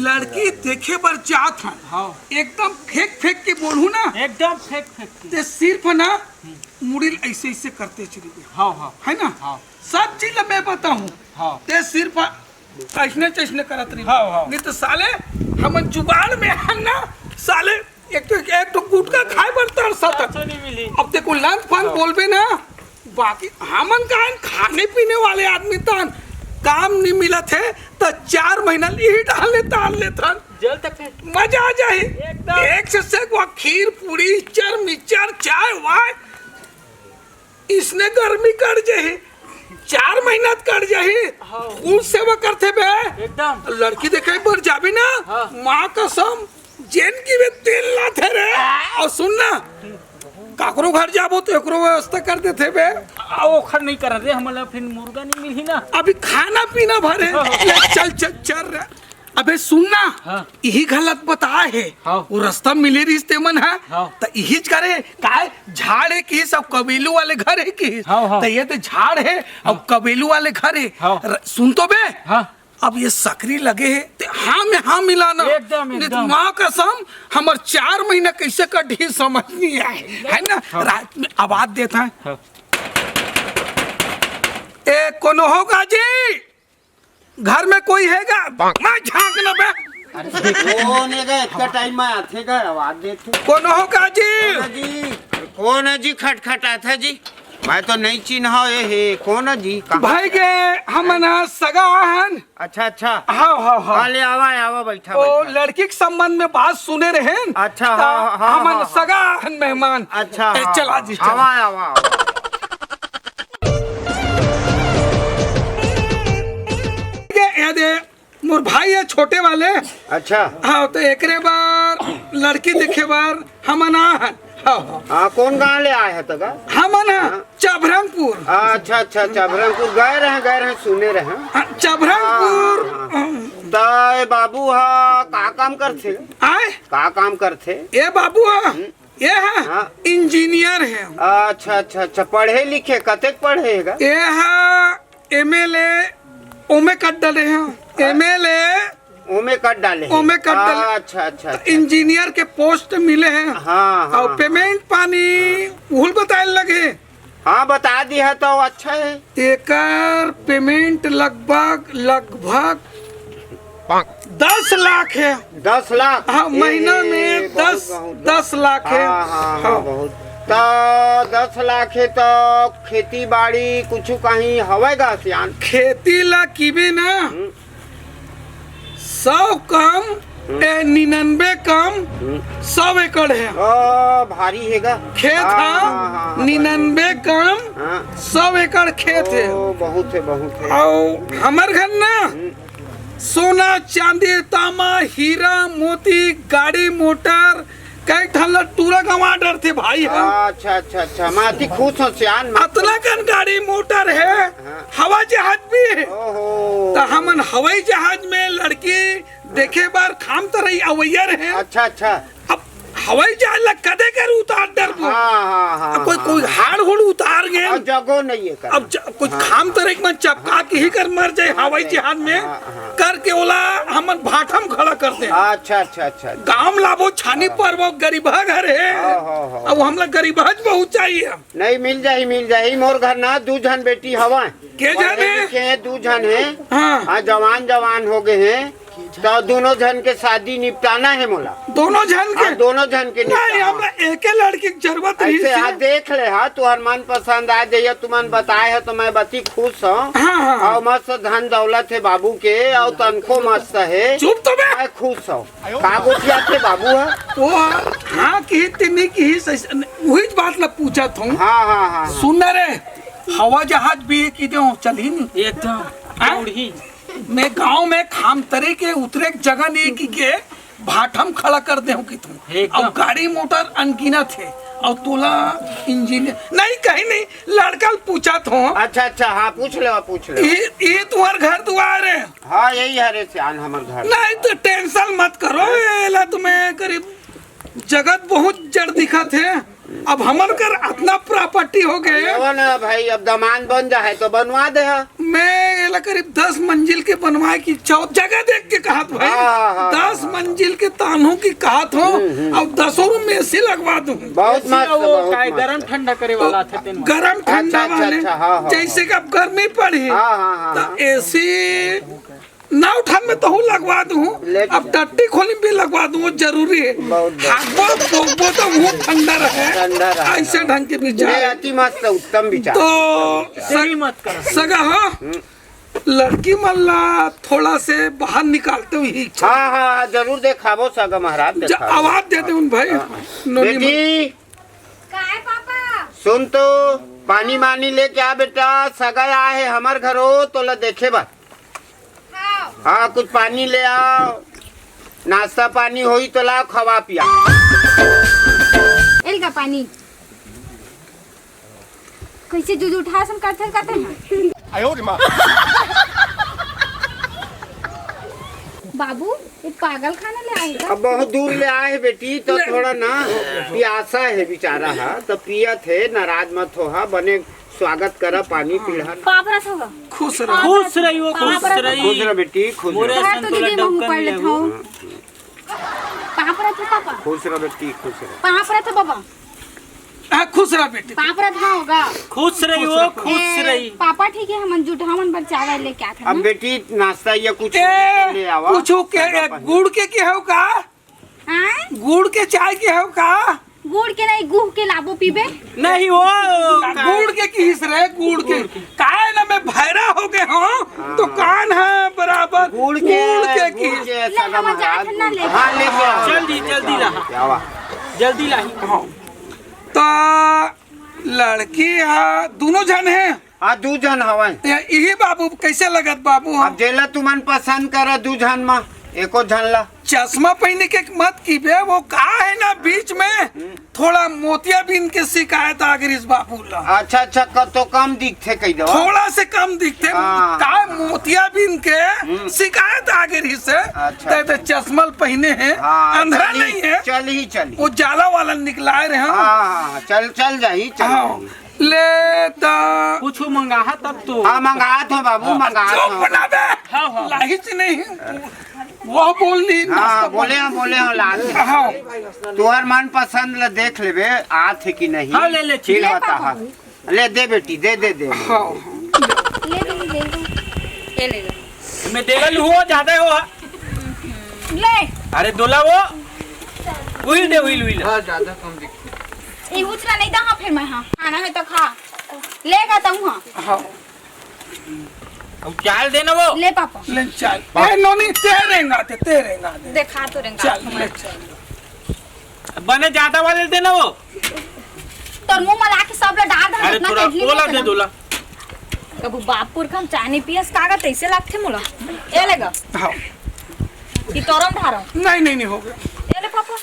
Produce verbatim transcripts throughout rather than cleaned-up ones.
लड़की देखे बर जात हन। हाँ। एकदम फेंक फेंक के बोलहूँ ना। एकदम फेंक फेंक के। ते सिर्फ ना मुड़ी ल ऐसे ऐसे करते चली गई। हाँ, हाँ। है ना? हाँ। सब चीज ल मैं बताहूँ। हाँ। ते सिर्फ ऐसने चैसने करत रही। हाँ, हाँ। नहीं तो साले हमन जुगाड़ में हन ना, साले एक तो, एक तो गुटखा खाए बर तरसत। कुछो नहीं मिली। अब देखो लंद फंद हाँ। बोलबे ना, बाकी हमन का हन खाने पीने वाले आदमी तन, काम नहीं मिलत हे त चार महीना ल इही डाल ले ताल लेथन। जल तक है। मजा आ जाही। एकदम। एक से सेक वा खीर पूरी चर मिचर चाय वाय, इसने गर्मी कट जाही। चार महीना त कट जाही। हाँ। फूल सेवा करथे बे। एकदम। लड़की देखे बर जाबे ना, हाँ। माँ कसम, जेन की बे तेल लाथे रे। और सुन ना, काकरो घर जाबो तो एकरो व्यवस्था कर देथे बे। आ, ओखर नहीं करन रे, हमन ला फिर मुर्गा नहीं मिलही ना। अभी खाना पीना भरे। हाँ। ले, चल, चल, चल रे। अबे सुन ना, हाँ। इही गलत बताए हे। हाँ। वो रास्ता मिले रहिस ते मन ह। हाँ। त इहीच करे, काय झाड़ हे किहिस, अब कबीलू वाले घर हे किहिस। हाँ, हाँ। त ये ते झाड़ हे, अब हाँ। कबीलू वाले घर हे। हाँ। र-, सुन तो बे। हाँ। अब ये सकरी लगे हे, ते हाँ में हाँ मिलाना। एकदम, नहीं तो एकदम। माँ कसम, हमर चार महीना कैसे कटही समझ नहीं आए, है ना? हाँ। रात में आवाज देता है। हाँ। ए, कोनो हो का जी? घर में कोई हे गा? मैं झांक न बे। कोन हे गा? इतना टाइम में आथे गा, आवाज देथे। कोनो हो का जी? कोन जी? कोन हे जी खटखटाथे जी? मैं तो नहीं चिन्हा, ए हे, कोन हे जी? कहाँ भाई के? के, हमन ह सगा हन। अच्छा, अच्छा। हाँ, हाँ, हाँ। हाँ, ले आवा, आवा, बैठा, ओ, बैठा। लड़की के संबंध में बात सुने रहेन। अच्छा, त हाँ, हाँ, हमन हाँ, हाँ। सगा हन मेहमान। अच्छा, ए, हाँ, चला हाँ। जी, चला। आवा, आवा, आवा। ये, ये दे, मोर भाई हे छोटे वाले। अच्छा। हाँ, त एकरे बर लड़की देखे बर हमन आ हन। हाँ, हाँ। हाँ, कोन गांव ले आए हे त गा? हमन ह हाँ। चभरंगपुर। अच्छा, अच्छा, चभरंगपुर गए रहे, गए रहे, सुने रहे। हाँ, चभरंगपुर। हाँ, हाँ। त ए बाबू ह का काम करथे? आए? का काम करथे? ए बाबू ह, हम्म। ए ह हाँ। इंजीनियर हे। अच्छा, अच्छा, अच्छा, पढ़े लिखे, कतेक पढ़े हे गा? ए ह एमएलए ओमे कट डाले हे। एमएलए ओमे कट डाले हे। ओमे कट डाले। अच्छा, अच्छा, अच्छा। इंजीनियर के पोस्ट मिले हे। हाँ, हाँ, और हाँ। पेमेंट पानी उहुल बताए लगे। हाँ, बता दिया तो अच्छा हे। एकर पेमेंट लगभग, लगभग दस लाख हे। दस लाख? हाँ, ए, महीना में बहुत, दस, बहुत। दस लाख हे। हाँ, हाँ, हाँ, हाँ। बहुत। त दस लाख हे त खेती बाड़ी कुछ कहीं हवय गा सियान? खेती ला किबे ना, हम्म। सौ कम, हम्म। ए, निन्यानवे कम, हम्म। सौ एकड़ हे। ओ, भारी हे गा। खेत हाँ, ह, हाँ, हाँ, हाँ, निन्यानवे कम, हाँ। सौ एकड़ खेत हे। ओ, बहुत हे, बहुत हे। अउ हमर घर ना, हम्म। सोना, चांदी, तामा, हीरा, मोती, गाड़ी, मोटर, कई ठन ला टूरा गंवा डरथे भाई ह। अच्छा, अच्छा, अच्छा, मैं अति खुश हों सियान, मैं अतना कन गाड़ी मोटर हे, हाँ। हवाई जहाज भी हे। ओहो। त हमन हवाई जहाज में लड़की देखे बर खाम तरई अवइया रहे। अच्छा, अच्छा। अब हवाई जहाज ला कदे कर उतार डरबो? हाँ, हाँ, हाँ, अब कोई, हाँ, कोई हाँ। हाड़ हुड़ उतार गे। अब जगह नहीं है कर। अब ज-, कुछ हाँ, खाम हाँ। तरई मन चपका हाँ, के ही कर मर जाए हाँ, हवाई हाँ, जहाज में, हाँ, हाँ। करके ओला हमन भाठम खड़ा कर दे। अच्छा, अच्छा, अच्छा, अच्छा। गाम लाबो छानी हाँ। परबो गरीबा घर हे। हाँ, हाँ, हाँ। अब हमला गरीबा ज बहुत चाहिए। नहीं, मिल जाही, मिल जाही। मोर घर ना दू झन बेटी हवय। के झन पढ़े हे? लिखे हे, दू झन हे। हाँ। हाँ, जवान, जवान हो गए हे। त दोनों झन के शादी निपटाना हे मोला। दोनों झन के? हाँ, दोनों झन के नहीं, निपटाना। हमरा एके लड़की के जरूरत रहिस ऐसे हे। हाँ, देख ले, हाँ, तुहर मन पसंद आ जाइए, तुमन बताए हो तो मैं बती खुश हूँ। हाँ, हाँ, हाँ। और मस्त धन दौलत हे बाबू के, और तनखो मस्त हे। चुप तो बे। मैं खुश हूँ। का गोठियाथे बाबू ह? वो हाँ किही, तिन्नी किही, सही से, उही बात ला पूछत हूँ। हाँ, हाँ, हाँ, हाँ। सुन ना रे, हवा जहाज भी की दे चलही नहीं। एकदम। हाँ? उड़ही। मैं गांव में खाम तरे के उतरे के जगह नहीं की के भाठम खड़ा कर दे हूँ कि तुम। एकदम। अब गाड़ी मोटर अनगिनत हे। और तोला इंजीनियर नहीं, कहीं नहीं, लड़का ल पूछत हूँ। अच्छा, अच्छा, हाँ, पूछ ले, पूछ ले। ये, ये तुम्हार घर दुआर हे। हाँ, यही हरे सियान हमर घर। नहीं तो टेंशन मत करो, एला तुम्हें करीब जगत बहुत जड़ दिखत हे। अब हमन कर अतना प्रॉपर्टी हो गए। लेवा ना भाई, अब दमान बन जाए तो बनवा दे हा। मैं करीब दस मंजिल के बनवाए की इच्छा हो, जगह देख के कहत भाई, हाँ, हाँ, हाँ, दस हाँ, हाँ। मंजिल के तानहूं की कहत हो, हम्म, हम्म। अउ दसों में एसी लगवा दूं। बहुत एसी मस्त, वो बहुत काय मस्त। गरम ठंडा करे वाला थे तेन में। गरम ठंडा अच्छा, अच्छा, वाले, अच्छा, हाँ, हाँ, जैसे हाँ। कि अब गर्मी पड़ी, हाँ, हाँ, हाँ, तो हाँ। एसी नौ ठन में तहूं लगवा दूं, लेकिन अब टट्टी खोली भी लगवा दूं, वो जरूरी है। बहुत बढ़िया। हागबो, बोगबो तो वो ठंडा रहे, ठंडा रहे। ऐसे ढंग के विचार। ये अति मस्त, उत्तम विचार। तो देरी मत कर। सगा, हाँ, हम्म। लड़की मन ला थोड़ा से बाहर निकालते हुए ही इच्छा। हाँ, हाँ, हाँ, जरूर देखाबो सगा महाराज, ज-, देखाबो। आवाज देते उन भाई, हाँ। नोनी बेटी। मन। काय पापा? सुन तो, पानी मानी लेके आ बेटा, सगा आए हे हमर घरो, तोला देखे बर। हाँ। हाँ, कुछ पानी ले आओ, नाश्ता पानी होई तो लाओ, खवा पिया। एल का पानी। कैसे जुजु उठा सन करथे, करथे हैं? बाबू, ये पागल खाना ले आए का? अब बहुत दूर ले आए हे बेटी, तो थोड़ा ना पियासा हे बेचारा हा, तो पियत हे, नाराज मत हो हा, बने स्वागत करा, पानी पीढ़ा। पाप रस होगा। खुश रहो। खुश रही हो, खुश रही। खुश रह बेटी, खुश रह। घर तो दीदी महू पढ़ लेत हो। पाप रस हो पापा। खुश रह बेटी, खुश रह। पाप रस हो बाबा। हाँ, खुश रह बेटी। पाप रस हो होगा। खुश रही हो, खुश रही। पापा ठीक है, हमन जुटहा मन बर चाय वाय लेके आत हन। अब बेटी नाश्ता या कुछ ले आवा। कुछ के गुड़ के के हो का? हाँ? गुड़ के चाय के हो का? गुड़ के नहीं, गुह के लाबो पीबे। नहीं हो। गुड़ के किहिस रे, गुड़ के। काय ना मैं भैरा हो गए हो, तो कान है बराबर गुड़ के, गुड़ के किहिस। ले, हम जात हन ना ले। हाँ, लेके आओ। जल्दी, जल्दी ला। क्या हुआ? जल्दी ला। हाँ। तो लड़की हा, दोनों झन है। हाँ, दू झन हवन। ते इही बाबू, कैसे लगत बाबू? अब जेला तुमन पसंद करा, दू झन म एको झन ला। चश्मा पहिने के मत कीबे, वो का है ना, बीच में थोड़ा मोतियाबिंद के शिकायत आ गई इस बाबू ला। अच्छा, अच्छा, क-, तो कम दिखथे कही दो। थोड़ा से कम दिखथे। हाँ। का मोतियाबिंद के शिकायत आ गई से। अच्छा, ते, ते अच्छा। चश्मा ल पहिने है, हाँ, अंधरा चली, नहीं है। चली, चली। वो जाला वाला निकलाए रहे हैं। हाँ, हाँ, हाँ, चल, चल जाही, चल हाँ। जाही। ले ता। कुछ मंगाहा तब तो। हाँ, मंगात हो बाबू, मंगात हो। चुप ना बे। हाँ, हाँ। लाहिच नहीं। वो बोल नहीं, हाँ, नाश्ता बोले पानी। हो, बोले हो लाल। हाँ। तुहर मन पसंद ल देख लेबे, आत है कि नहीं। हाँ, ले, ले, फिर ले बता, पापा। हाँ। ले दे बेटी, दे, दे, दे। हाँ। ले दे, ले दे। ये ले ले। मैं देवल हुआ, ज्यादा हो। ले। अरे दोला वो। उइल दे, उइल, उइल। हाँ, ज्यादा कम दिख। ई उचला नहीं दा, हाँ, फिर मैं, हाँ। खाना है तो खा। लेगा तो, हाँ। हाँ। अब चाल देना वो। ले पापा। ले चाल। ए, नोनी, तेरे गाते, तेरे गाते। देखा तो रेंगा। चल, ले चल। बने ज्यादा वाले देना वो। तोर मुंह में लाके सब ला डाल दे, अरे इतना थोड़ा इडली ओला मत दे बना। दोला। कभू बाप पुरखा म चाय नहीं पियस, कागज ऐसे लागथे मोला। ए लेगा। हाँ। कि तोरम ढारम। नहीं, नहीं, नहीं, हो गया। ए ले papa.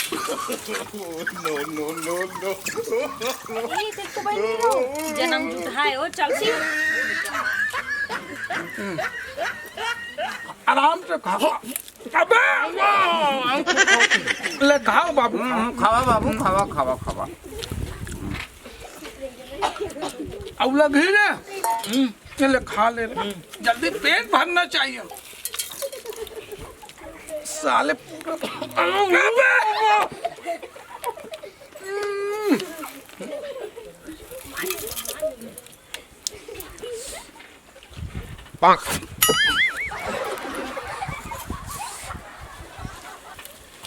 No, no, no, no। ए, देख तो बहन, जनम जुट है, ओ, चल सी। आराम से खा। अबे! ले खाओ बाबू, हम्म, खाओ। हम्म, खावा बाबू, खावा, खावा, खावा। अब लग ही रे। हम्म। ये ले खा ले रे। हम्म। जल्दी पेट भरना चाहिए। साले पूरा। अबे! हम्म।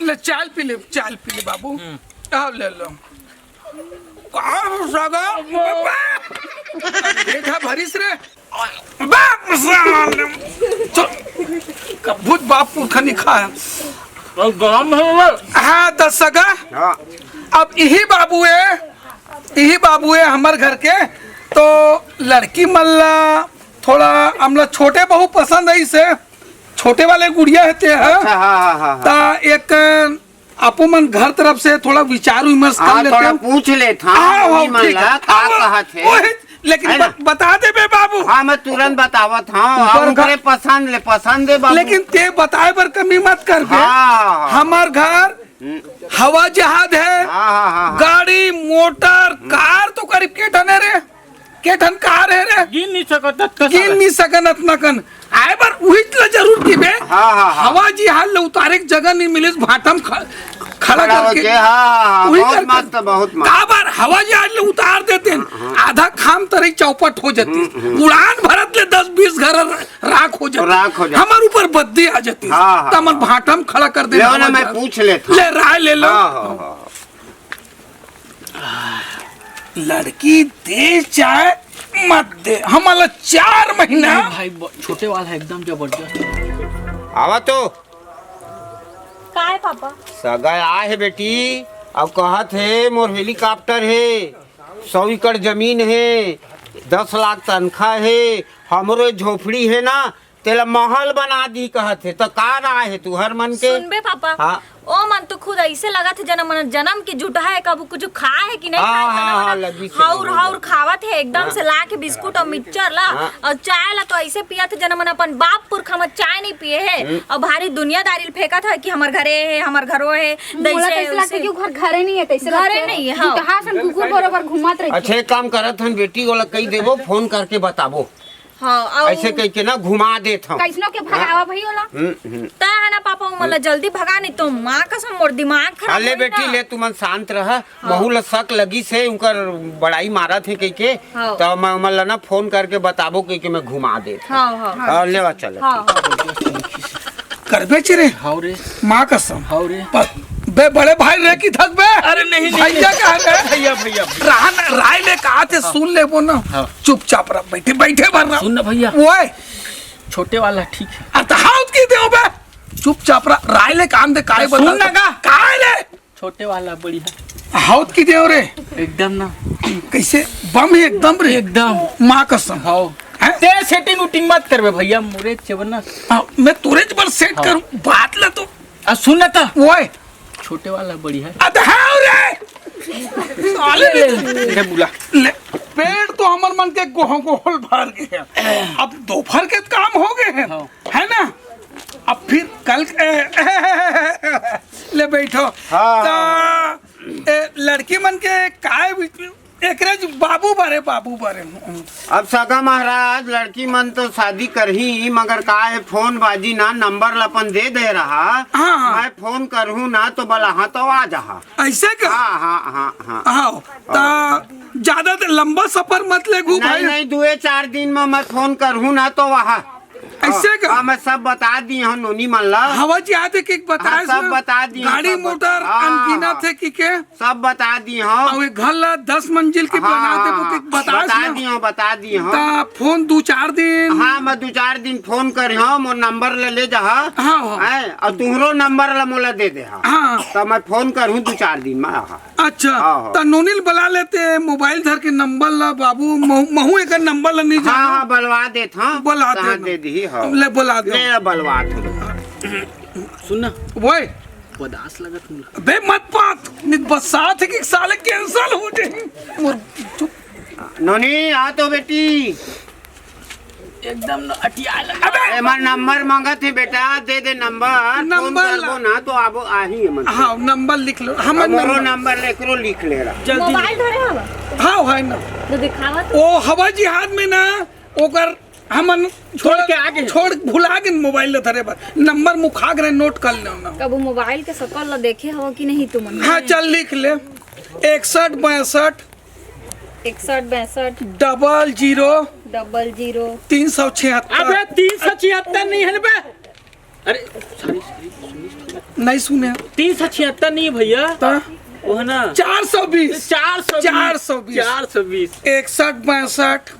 ले चाल पी ले, चाल पी ले बाबू। हम्म। आओ ले लो। का हो सगा? बेटा भरिस रे। बाप साले। चल। कभूत बाप पुरखा नहीं खाया। और गरम है वो। हाँ, त सगा। हाँ। अब इही बाबू है। इही बाबू है हमर घर के, तो लड़की मन ला थोड़ा हमला छोटे बहू पसंद है, इसे छोटे वाले गुड़िया है ते ह। अच्छा, हाँ, हाँ, हाँ, हाँ। ता एक आपो मन घर तरफ से थोड़ा विचार विमर्श कर हाँ, लेते थोड़ा हो। पूछ लेत, हाँ, हाँ, मम्मी मन ठीक ला है। का हाँ, कहत है। वही, लेकिन है ना? बत-, बता देबे बाबू। हाँ, मैं तुरंत बतावत, हाँ, ऊपर हाँ, घर उनकरे पसंद ले, पसंद है बाबू। लेकिन ते बताए बर कमी मत करबे। हाँ, हाँ, हाँ। हमर घर हम्म। हवा जहाज है, हाँ, हाँ, हाँ, हाँ। गाड़ी, मोटर, हम्म। कार तो करीब के ठन हे रे? के ठन कार हे रे? गिन नहीं सकत, अतका गिन सारा। नहीं सकन अतना कन। आए बर उहिच ल जरूर किबे। हाँ, हाँ, हाँ। हवा जिहाज ल उतारे के जगह नहीं मिलिस, भाटा म ख-, खड़ा खड़ा करके। होके, हाँ, हाँ, हाँ, उही बहुत करके। मस्त, बहुत मस्त। काबर हवा जिहाज ल उतार देते हैं, हाँ, हाँ। आधा खाम तरई चौपट हो जाती। हम्म, हम्म। उड़ान भरत ले दस बीस घर राख हो जाती। राख हो जाती। हमर ऊपर बद्दी आ जाती। हाँ, हाँ, त हमन हाँ। भाटा म खड़ा कर देना लेव ना, हवा मैं जिहाज। पूछ लेत हूँ। ले, राय ले लो। हाँ, हाँ, हाँ। लड़की दे चाहे मत दे, हमन ला चार महीना। नहीं भाई, ब-, छोटे वाला है, एकदम जबरदस्त। आवा तो। का है पापा? सगा आए हे बेटी, अब कहत हे मोर helicopter हे, सौ एकड़ जमीन हे, दस लाख तनखा हे, हमरो झोपड़ी हे ना, तेला महल बना दी कहत हे, त का राय हे तुहर मन के? सुनबे पापा, हाँ। ओ मन तो खुद ऐसे लगत हे, जना मन जनम के जुटहा हे, कभू कुछ खाए हे कि नहीं हाँ, खाए, हाँ, तना हाँ, मन लगी से हाउर, बोले हाउर जात। खावत हे, एकदम हाँ। से ला के बिस्कुट और मिक्सचर ला, हाँ। और चाय ला तो ऐसे पियत हे, जना मन अपन बाप पुरखा मन चाय नहीं पिए हे, हम्म। और भारी दुनियादारी ल फेंकत हे कि हमर घरे हे, हमर घरो हे, मोला दैसे तो ऐसे लगथे वैसे। कि ओखर घरे नहीं हे, तैसे घरे लगथे। नहीं हे, हाँ। जुटहा सन कुकुर बरोबर घूमत रहिथे। अच्छा, एक काम करत हन बेटी, ओला कही देबो, फोन करके बताबो। हाँ, अउ ऐसे कह के ना घुमा देत हूँ। कैसनो के भगावा हाँ। भई ओला। हम्म, हम्म। तय है ना पापा, ओमन ला जल्दी भगा, नहीं तो माँ कसम मोर दिमाग खराब हाँ, ले होई बेटी, ना। ले तुमन शांत रह। हाँ। महू ला शक लगी से उनकर बड़ाई मारत हे कह के, हाँ। तो मैं ओमन ला ना फोन करके बताबो कह के मैं घुमा देत हूँ। हाँ, हाँ। हाँ, लेवा चल। हाँ, हाँ। करबे च रे। हाव रे। माँ कसम। हाव रे। पर बे बड़े भाई रे कि थक बे। अरे नहीं, नहीं, भैया नहीं। का है बे? भैया, भैया, भैया। राय ले का आथे हाँ। सुन लेबो ना। हाँ। चुपचाप रह, बैठे, बैठे भर रह। सुन ना भैया। ओए। छोटे वाला ठीक है। अरे त हाउत की देव बे? चुपचाप रह, राय ले काम दे, काय सुन बता ना तो। का? काय रे? छोटे वाला बढ़िया। हाउत की देव रे? एकदम ना। कैसे? बम है एकदम रे? एकदम। माँ कसम। हाव। हैं? ते setting उटिंग मत करबे भैया, मोरे चेवन ना। हाँ, मैं तोरे बर set हाँ। करूँ, बात ला तो। आ, सुन ना त। ओए। छोटे वाला बढ़िया। अरे हाँ रे। साले ले, ले, ले, बुला। ले, पेट तो हमर मन के गोह-, गोहल भर गए हे। अब दोपहर के काम हो गए हे, हाँ। है ना? अब फिर कल, ए, ले बैठो। हाँ। त, ए, लड़की मन के काय बि-, एकरे ज-, बाबू बारे, बाबू बारे। अब सगा महाराज, लड़की मन तो शादी करही, मगर का हे, फोन बाजी ना, नंबर ल अपन दे दे रहा। हाँ, हाँ। मैं फोन करहूँ ना, तो बलाहा तो आ जाहा। ऐसे का? हाँ, हाँ, हाँ, हाँ। हाँ, त ज्यादा देर लंबा सफर मत लेगू नहीं, भाई। नहीं, दुए चार दिन में मैं फोन करहूँ ना, तो वहाँ ऐसे का? हाँ, मैं सब बता दी हूँ नोनी मन ला। हवा जी आते के बता हाँ, सब ना। बता दी हूँ, गाड़ी सब मोटर बता-, हाँ, अनगिनत हाँ। हे कि के? सब बता दी हूँ। अउ एक घर ला दस मंजिल के हाँ, बना देबो हाँ, के बता बता ना। दी हूँ, बता दी हूँ। त फोन दू चार दिन। हाँ, मैं दू चार दिन फोन करी हूँ, मोर नंबर ले, ले जा। हाँ, हाँ। हैं, अउ तुहरो नंबर ला मोला दे दे हा। हाँ। त मैं फोन करहूँ दू चार दिन में, हाँ। अच्छा, हाँ, हाँ। त नोनी ल बला लेते, मोबाइल धर के नंबर ला बाबू, महू, महू एकर नंबर ला नहीं हाँ, जानो। हाँ, बलवा देत, हाँ। बला कहाँ देना। दे दी, हाँ। ले बला दे। ले बलवा दे। सुन ना। ओए। पदास लगत हूँ। बे मत पात, नित बसात है कि साले cancel हो जाए। मोर चुप। नोनी, आ तो बेटी। एकदम न अटिया लगा। अबे! एमन नंबर मांगत हे बेटा, दे दे नंबर, फोन नंबर ला। करबो ना तो आबो, आही एमन। हाँ, नंबर लिख लो। हमर हमरो नंबर। नंबर एकरो लिख ले रहा। जल्दी। मोबाइल धरे हवा? हाँ, है ना। तो दिखावा तो। ओ हवा जिहाद में ना, ओकर हमन छोड़ के आ गए। छोड़, भुला गए मोबाइल ल धरे बर। नंबर मुखा गए, नोट कर लेना। कबू मोबाइल के सकल ल देखे हवा कि नहीं तुमन? हाँ, चल लिख ले। इकसठ बासठ इकसठ बासठ। Double zero. Double zero. तीन सौ छिहत्तर। अबे, तीन सौ छिहत्तर नहीं है ना बे? अरे, सॉरी, सॉरी, सुनिए। नहीं सुने। तीन सौ छिहत्तर नहीं है भैया। ता? वो है ना? चार सौ बीस। चार सौ बीस। चार सौ बीस। चार सौ बीस। इकसठ बासठ।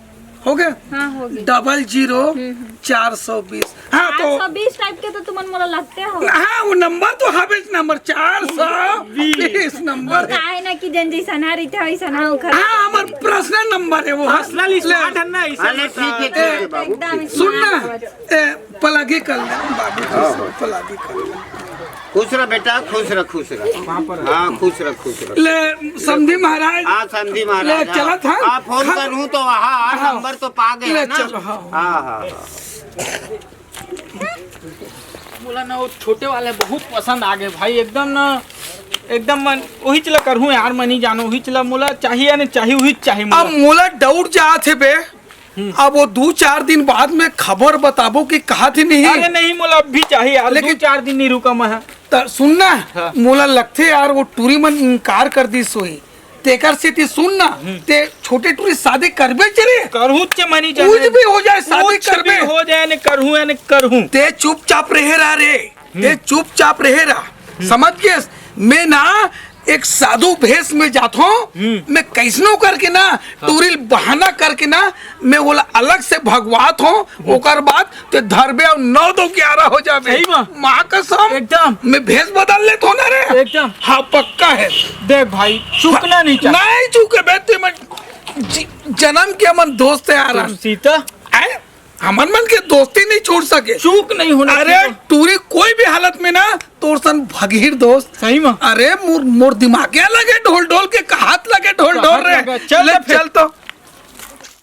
हो गया? हाँ, हो गया। Double zero. हम्म, हम्म। चार सौ बीस। हाँ, तो चार सौ बीस टाइप के तो तुमन मोला लगते हो। हाँ, वो नंबर तो हवे, नंबर चार सौ बीस नंबर वो है। काहे ना कि जन जैसन है, रहिते वैसन है, ओखर। हाँ, हमर पर्सनल नंबर है वो। पर्सनल ले। स्मार्ट है ना, ऐसा अरे, ठीक है, ठीक है, बाबू, एकदम ठीक। सुन ना, स्मार्ट। ए, पलागी कर ले, बाबू, हाँ, हाँ। पलागी कर ले। खुश रह बेटा, खुश रह, खुश रह। हाँ, खुश रह, खुश रह। ले, समधी महाराज। हाँ, समधी महाराज, ले, हाँ। चलत हन। हाँ, फोन हाँ। करूँ तो हाँ, हाँ। नंबर तो पा गए ले, ना। चलो, हाँ। हाँ, हाँ, हाँ। मोला ना वो छोटे वाले बहुत पसंद आ गए भाई, एकदम ना एकदम मन उहीच ला करहूँ यार, मनी जानो उहीच ला मोला चाही, याने चाही उहीच चाही मोला। अब मोला doubt जात हे बे। हम्म। अब वो दू चार दिन बाद में खबर बताबो कि कहा थी नहीं। अरे नहीं, मोला अब भी चाही यार, लेकिन दू चार दिन नहीं रुका मैं। त सुन ना, हाँ। मोला लगथे यार, वो टूरी मन इनकार कर दिस होही, तेकर सेती सुन ना, हम्म। ते छोटे टूरी शादी करबे च रे। करहूँ च मनी जानो। कुछ भी हो जाए, शादी कुछ भी करबे। हो जाए, ने करहूँ, याने करहूँ। ते चुपचाप रहे रहा रे, ते हम्म। चुपचाप रहे रहा, हम्म। समझ गेस? मैं ना एक साधु भेष में जात हूँ, हम्म। मैं कैसनो करके ना, हाँ। टूरी ल बहाना करके ना, मैं ओला अलग से भगवात हूँ, हम्म। ओकर बाद ते धरबे अउ नौ दो ग्यारह हो जाबे। सही में? माँ कसम। एकदम। मैं भेष बदल लेत हूँ ना रे। एकदम। हाँ, पक्का है। देख भाई, चूकना नहीं चाहिए। नहीं चूके बे, ते मैं जी-, जन्म के हमन दोस्त है यार। तो सीता? आए? हमन मन के दोस्ती नहीं छूट सके। चूक नहीं होना अरे, चाहिए। टूरी कोई भी हालत में ना, तोर सन भगही रे दोस्त। सही में? अरे, मोर, मोर दिमाग क्या लगे ढोल ढोल के, कहात लगे ढोल ढोल कहात रे। लगे। चल ले, तो फिर। चल तो।